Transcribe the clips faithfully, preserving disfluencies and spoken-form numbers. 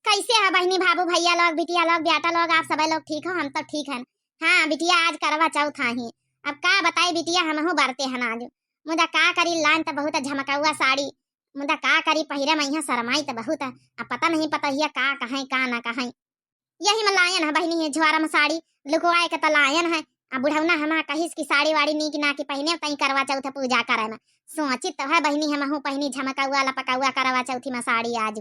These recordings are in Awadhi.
कैसे है बहिनी, बाबू, भैया लोग, बिटिया लोग, बेटा लोग, आप सबै लोग ठीक हो? हम तो ठीक हन। हाँ बिटिया, आज करवा चौथ आही। अब का बताई बिटिया, हमहू बरते हन आज। मुदा का करी, लायन त बहुत झमकौआ साड़ी, मुदा का करी, पहिरे मइहाँ शरमाई त बहुत। अब पता नहीं पतोहिया का कहै, का ना कहै। यही म लायन है बहिनी, है झोरा म साड़ी लुकवाए के त लायन है। आ बुढ़ौना हमा कहिस कि साड़ी वाड़ी नीक ना कि पहिने तई करवा चौथ पूजा करे म। सोचित तो है बहिनी, हमहू पहिनी झमकौआ लपकौआ करवा चौथी म साड़ी आज।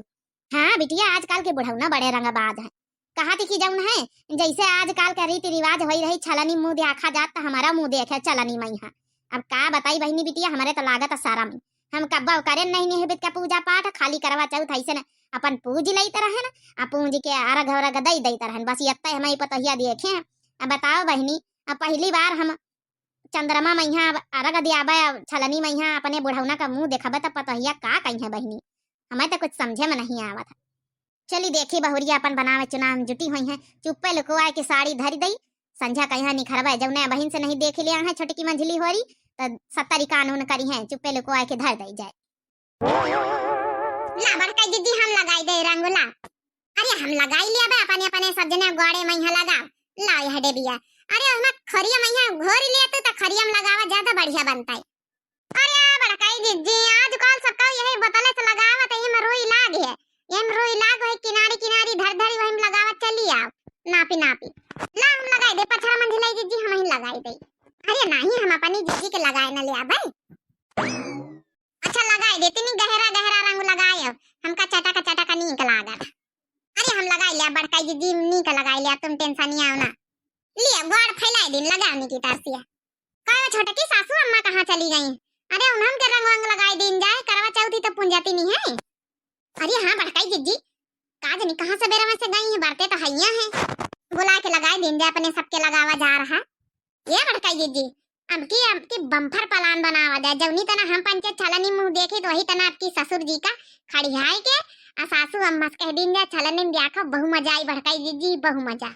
हाँ बिटिया, आजकल के बुढ़ौना बड़े रंगबाज है। कहत कि जौन है, जैसे आजकल के रीति रिवाज होई रही, छलनी मुँह देखा जात त हमारा मुँह देखे चलनी मइहाँ। अब का बताई बहिनी बिटिया, हमरे त लागत शरम। हम कब्बो करे नहीं निहबित का पूजा पाठ, खाली करवा चौथ ऐसे न अपन पूज लइत रहन, आ पूज के अरग अरग दई दइत रहन, बस यत्ता हमारी पतोहिया देखे। अब बताओ बहिनी, अब पहली बार हम चंद्रमा मइहाँ अरग दियाबे, छलनी मइहाँ अपने बुढ़ौना का मुँह देखबे त पतोहिया का कहिहैं बहिनी, हमें त कुछ समझे म नहीं आवत है। चली देखी बहुरिया अपन बनावे चुनाव जुटी होइहैं, चुप्पे लुकवाए के साड़ी धरि दई, संझा कहिया निखरबे, जौने बहिन से नहीं देखि लिया है छोटकी मंझली होरी, त सत्तरी कानून करिहैं, चुप्पे लुकवाए के धर दई जाए। ला बड़का दीदी, हम लगाई दे रंगोला। अरे हम लगाई लिया बे, अपने अपने सब जने गोड़े मइहाँ लगाओ। ला यह डेबिया, अरे ओहमा खरिया मइहाँ घोरी लिया तू, त खरिया म लगावा, ज्यादा बढ़िया बनता है। अरे बड़काई जिज्जी, आजकल सबका यही बोतले से लगावत है, एम रुई लाग है, एम रुई लाग है, किनारी किनारी धर धरी वही में लगावत चली आओ, नापी नापी। ला हम लगाई दे, पछरा मंझिलाई जिज्जी, हम ही लगाई दे। अरे नहीं, हम अपनी जिज्जी के लगाए न ले आबे। अच्छा लगाई दे, तनी गहरा गहरा रंग लगाए, हमका चटक चटक नीक लागत। अरे हम लगाई लिया बड़काई जिज्जी, नीक लगाई लिया, तुम टेंशन नहीं आओ ना। लिया गोड़ फैलाई दिन, लगाओ निकी तरसिया। का छोटकी, सासू अम्मा कहाँ चली गई? अरे उन्हन के रंग वंग लगाई दीन जाए, करवा चौथी तो पूंजती नहीं है। अरे हाँ बड़काई जिज्जी, का जनी कहाँ से बेरा में से गई है, बरते तो हैया है। बुला के लगाई दीन जाए, अपने सबके लगावा जा रहा। ये बड़काई जिज्जी, अब की, अब की बम्पर प्लान बनावा जाए, जौनी तना हम पंचे छलनी मुँह देखी तो वही तना आपकी ससुर जी का खड़ियाई के आ सासू अम्मा से कह दीन जाए, छलनी में ब्याह का बहु मजा आई बड़काई जिज्जी, बहु मजा।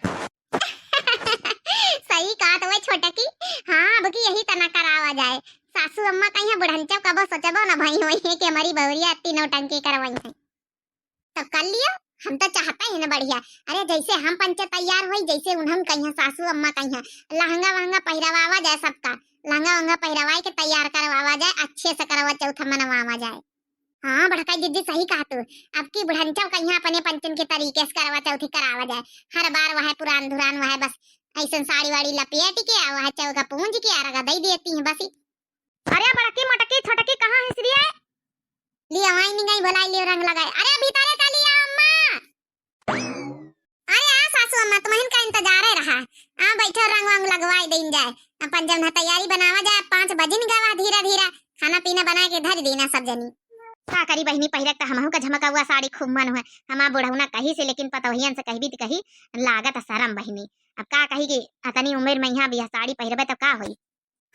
सही कहा तो वही छोटकी। हाँ, अब की यही तना करावा जाए। सासू अम्मा कहिया बुढ़ंचो कबो सोचबो न भई होई है कि हमारी बहुरिया अत्ती नौटंकी करवाई है। तो कर लियो, हम तो चाहता ही न बढ़िया। अरे जैसे हम पंचे तैयार होई, जैसे उन्हन कहिया सासू अम्मा कहिया, लहंगा वहंगा पहिरवावा जाए सबका, लहंगा वहंगा पहिरवाए के तैयार करवावा जाए, अच्छे से करवा चौथ मनवावा जाए। हाँ बड़काई जिज्जी, सही कहा तू। अब की बुढ़ंचो कहिया अपने पंचन के तरीके से करवा चौथी करावा जाए। हर बार वह पुरान धुरान वह बस ऐसन साड़ी वाड़ी लपेट के आ वह चौका पूंज के आ रगा दई देती हैं बस। अरे बड़की मोटकी छोटकी कहाँ है श्री? लियो आई नहीं गई, बुलाई लियो रंग लगाए। अरे भीतरे का लिया अम्मा। अरे आ सासू अम्मा, तुम्हें का इंतजार है रहा। आ बैठो, रंग वंग लगवाई देन जाए, अपन जौन है तैयारी बनावा जाए। पाँच बजिन गवा, धीरा धीरा खाना पीना बना के धर देना सब जनी। का करी बहिनी, पहिरक त हमहू का झमकौआ साड़ी खूब मन हुए। हमार बुढ़ौना कही से, लेकिन पतोहियन से कहबी त कही लागत शरम बहिनी। अब का कही कि अतनी उम्र में यहाँ भी यह साड़ी पहिरबे तो का होई?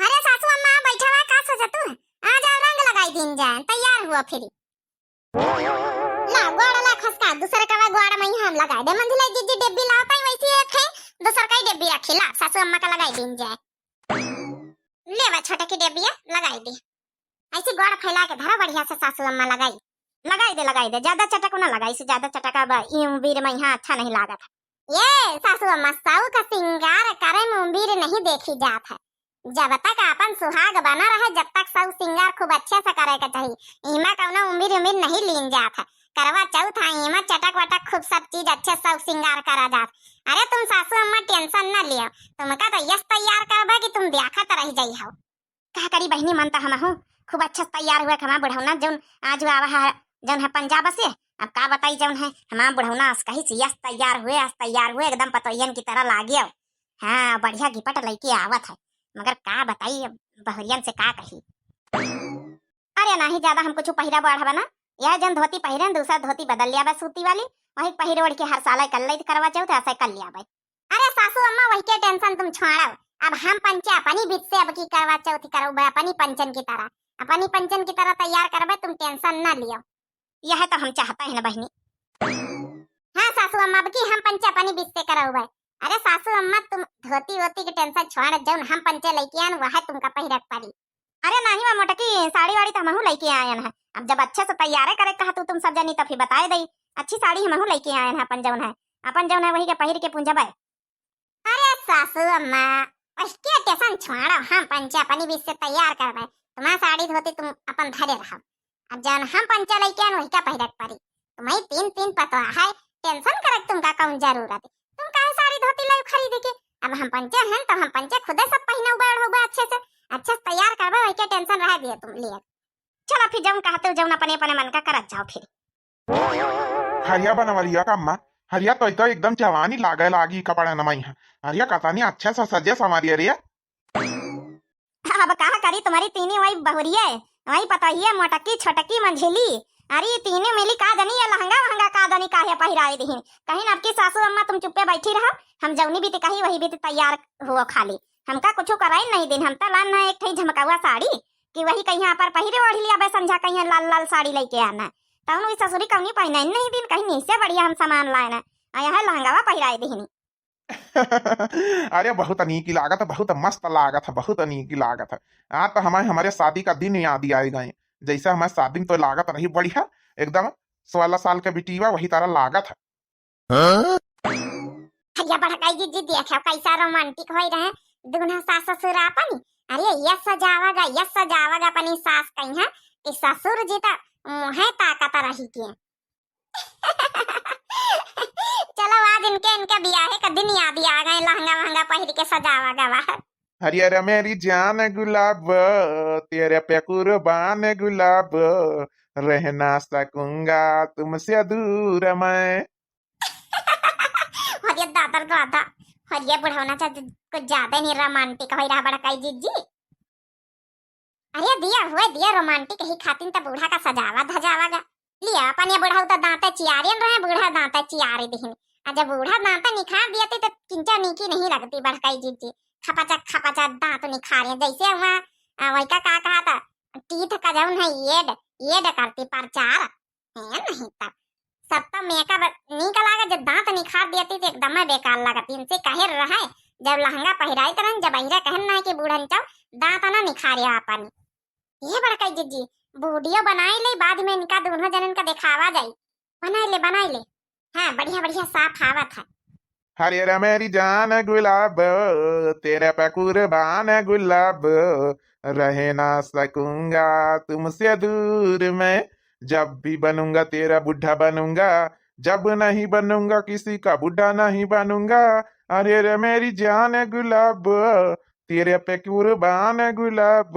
अरे सासू अम्मा बैठा हुआ, का सोचा तू? आ जाओ, रंग लगाई दीन जाए, तैयार हुआ फिर। ला गोड़ ला खसका, दूसरे का गोड़ में ही हम लगाई दे। मंझिला जिज्जी डेब्बी लाओ, ताई वैसी एक है, दूसर का ही डेब्बी रखी, ला सासू अम्मा का लगाई दीन जाए। ले बा छोटा की डेब्बिया लगाई दे। ऐसी गोड़ फैला के धरो, बढ़िया से सासू अम्मा लगाई। लगाई दे, लगाई दे, ज्यादा चटक ना लगाई, से ज्यादा चटक अब ई उम्र में यहाँ अच्छा नहीं लागत। ये सासू अम्मा, साऊ का सिंगार करे में उम्र नहीं देखी जात है। जब तक अपन सुहाग बना रहे, जब तक साऊ सिंगार खूब अच्छे से करे के चाही। इमा कौनो उम्र उम्र नहीं लीन जात है। करवा चौथ है, इमा चटक वटक खूब सब चीज अच्छे से साऊ सिंगार करा जात। अरे तुम सासू अम्मा टेंशन न लियो, तुमका तो यस तैयार करबे कि तुम देखत रह जाई हो। का करी बहिनी, मन त हमहू खूब अच्छा से तैयार हुए, हमार बुढ़ौना जौन आज आवा है, जौन है पंजाब से। अब का बताई, जौन है हमार बुढ़ौना अस कही से यस तैयार हुए, अस तैयार हुए, एकदम पतोहियन की तरह लागे। हाँ, बढ़िया गिपट लइके आवत है, मगर का बताई अब बहुरियन से का कही। अरे नाही ज्यादा हम कुछ पहिरा बढ़ावा ना, यह जौन धोती पहिरे, दूसरा धोती बदल लिया बस सूती वाली, वही पहिर ओढ़ के हर साल कर ले करवा चौथ, ऐसे कर लिया भाई। अरे सासू अम्मा, वही के टेंशन तुम छोड़ो। अब हम पंचे अपनी बीच से अब की करवा चौथ करौबे, अपनी पंचन की तरह, अपनी पंचन की तरह तैयार करबे, तुम टेंशन ना लियो। यह तो हम चाहता है ना बहिनी। हाँ सासू अम्मा, अब की हम पंचे अपनी बीच से करौबे। अरे सासू अम्मा, तुम धोती वोती की टेंशन छोड़, जौन हम पंचे लेके आन, वह तुमका पहिरक पड़ी। अरे नाही बा मोटकी, साड़ी वाड़ी तो हमहू लेके आयन है। अब जब अच्छे से तैयारे करे कहा तू तुम सब जनी, तो फिर बताए दई। अच्छी साड़ी हमहू लइके आएन है, अपन जउन है, अपन जउन है वही के पहिर के पूजबे। अरे सासू अम्मा, उसके टेंशन छोड़ो, हम पंचे अपनी बीच से तैयार करबे। तुम्हार साड़ी धोती तुम अपन धरे रहो। अब जउन हम पंचे लइके आएन वही का पहिरे के परी। तुम्हें तीन तीन पतोह है, टेंशन करे के तुमका कउन जरूरत है? तुम काहे साड़ी धोती लाइव खरीद के? अब हम पंचे हैं तो हम पंचे खुदे सब पहिनउबे ओढ़उबे अच्छे से, अच्छे से तैयार करबे, वही के टेंशन रहे दिए तुम लिए। चलो फिर जउन कहते हो जउन अपने अपने मन का करत जाओ फिर। हरिया बनवरिया का अम्मा, हरिया तो, तो एकदम जवानी लागे लागी कपड़ा नमई है। हरिया कतानी अच्छा सा सजे संवरिया रे। अब कहा करी तुम्हारी तीनी वही बहुरिये, वही पतोहिये, मोटकी, छोटकी, मंझिली। अरे ई तीनों मिली का जनी ये लहंगा वहंगा का जनी काहे पहिराए दिहिन। कहीं अब की सासू अम्मा तुम चुप्पे बैठी रहो, हम जउनी बीती कही वही बीती तैयार हुओ खाली। हमका कुछ कराई नहीं दिन, हम तो लान है एक ठई झमकउआ साड़ी कि वही कहीं पर पहिरे ओढ़ लिया, बे संझा कहीं लाल लाल साड़ी लइके आना। तउन वही ससुरी कउनी पहिने नहीं दिन, कहीं नहीं से बढ़िया हम सामान लाए ना, आ यह लहंगावा पहिराए दिहिनी। अरे बहुत नीक लागत, बहुत मस्त लागत है, बहुत नीक लागत है। आ तो हमारे, हमारे शादी का दिन याद ही आए गए, जैसे हमारे शादी में तो लागत रही बढ़िया, एकदम सोलह साल के बिटिया वही तरह लागत है। हाँ? भैया बड़काई जीजी देखो कैसा रोमांटिक होई रहे दूल्हा सास ससुर अपन। अरे ये सजावगा, ये सजावगा अपनी सास कही है कि ससुर जी तो मुँहे ताकत रही के। चलो आज इनके, इनके बियाहे का दिन याद ही आ गए, लहंगा वहंगा पहिर के सजावगा बाहर। हरियर मेरी जान गुलाब, तेरे पे कुर्बान गुलाब, रह ना सकूंगा तुमसे दूर मैं। हरियर दादा रे दादा, हरियर बुढ़ौना चा कुछ ज्यादा ही नहीं रोमांटिक होई रहा बड़काई जीजी। अरे दिया हुए दिया रोमांटिक ही खातिन त बूढ़ा का सजावा धजावा गा। लिया अपन ये बुढ़ऊ त दांते चियारियन रहे, बूढ़ा दांते चियारे दिहिन। आ जब बूढ़ा दांते निखार दिया ती त किंचा नीकी नहीं लगती बड़काई जीजी। खपाचा खपाचा दांत निखारे जैसे हुआ, आ, वही का, का कहा था, टीथ का जौन है येड, येड करती प्रचार। है नहीं तब। सब तो मेकअप नीक लागे, जब दांत निखार दिया ती तो एकदम बेकार लागत। इनसे कहे रहे, जब लहंगा पहिराई तरन, जब अहिरा कहन ना कि बूढ़न चाव, दांत ना निखारे अपन। ये बड़काई जीजी, वीडियो बनाई ले, बाद में इनका दोनों जनन का दिखावा जाई। बनाई ले, बनाई ले। हाँ, बढ़िया, बढ़िया साफ आवत है। हरियर मेरी जान गुलाब, तेरे पे कुर्बान गुलाब, रह ना सकूंगा तुमसे दूर मैं, जब भी बनूंगा तेरा बुढ़ा बनूंगा, जब नहीं बनूंगा किसी का बुढ़ा नहीं बनूंगा। अरे रे मेरी जान गुलाब, तेरे पे कुर्बान गुलाब,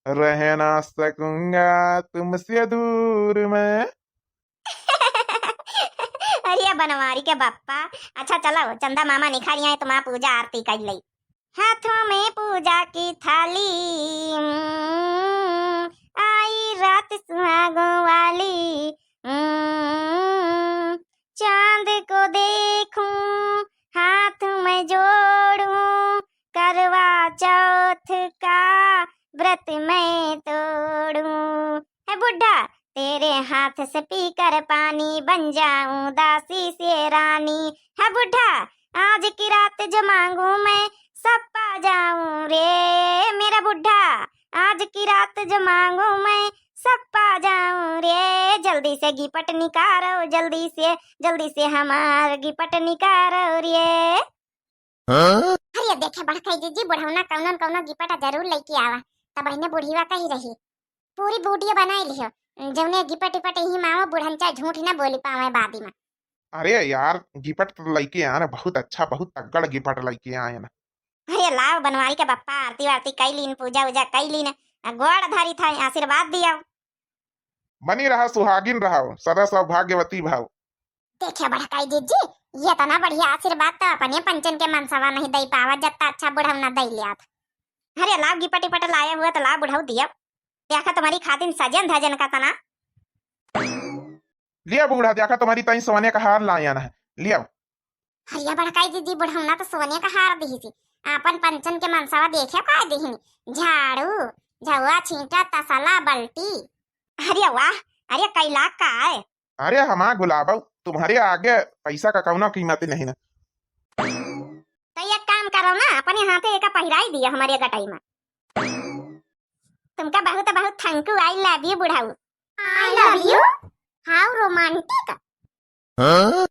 रह ना सकूंगा तुमसे दूर मैं। अरे बनवारी के बप्पा, अच्छा चलो चंदा मामा निखारी आए तो माँ पूजा आरती कर ले। हाथों में पूजा की थाली, हम्म, आई रात सुहागों वाली, हम्म, चांद को देखूं हाथ में जोड़ूं, करवा चौथ का व्रत मैं तोड़ूं। है बुढ़ा, तेरे हाथ से पीकर पानी बन जाऊं दासी से रानी। है बुढ़ा, आज की रात जो मांगू मैं सब पा जाऊं रे मेरा बुढ़ा, आज की रात जो मांगू मैं सब पा जाऊं रे। जल्दी से गिपट निकारो, जल्दी से, जल्दी से हमार गिपट निकारो रे। हाँ? अरे देखे बड़काई जीजी, बुढ़ौना कौनो न कौनो गिपट जरूर लेके आवा। तब बहिने बुढ़ीवा कही रही, पूरी वीडियो बनाई लिहो, जौने गिपट इपट ही मावा बुढ़न चाहे झूठ ना बोली पावे बादी में। अरे यार, गिपट तो लेके आए ना, बहुत अच्छा, बहुत तगड़ गिपट लेके आए ना। अरे लाव बनवारी के बप्पा, आरती वारती कई लीन, पूजा उजा कई लीन, आ गोड़ धरी था, आशीर्वाद दिया। बनी रहा, सुहागिन रहा, सदा सौभाग्यवती भाव। देखे बड़काई जीजी, ये इतना बढ़िया आशीर्वाद तो अपने पंचन के मनसवा नहीं दे पावा, जत्ता अच्छा बुढ़ौना दे लिया था। अरे लाव गिपट इपट लाए हुआ तो लाव बुढ़ऊ दिया। देखा तुम्हारी खातिन सजन धजन का तना। लिया बूढ़ा, देखा तुम्हारी ताई सोने का हार लाया ना है, लिया। हरिया बड़काई जीजी, बुढ़ौना तो सोने का हार दिही थी, आपन पंचन के मनसवा देखे का दिहिन, झाड़ू, झउआ, छींटा, तसला, बल्टी। अरे वाह, अरे कई लाख का है। अरे हमार गुलाबऊ, तुम्हारे आगे पैसा का कौनो कीमत नहीं ना। तो एक काम करो ना, अपने हाथे एक पहिराई दिया हमारे गटाई में। तुमका बहुत बहुत thank you, I love you बुढ़ऊ। I love you? How romantic। हाँ?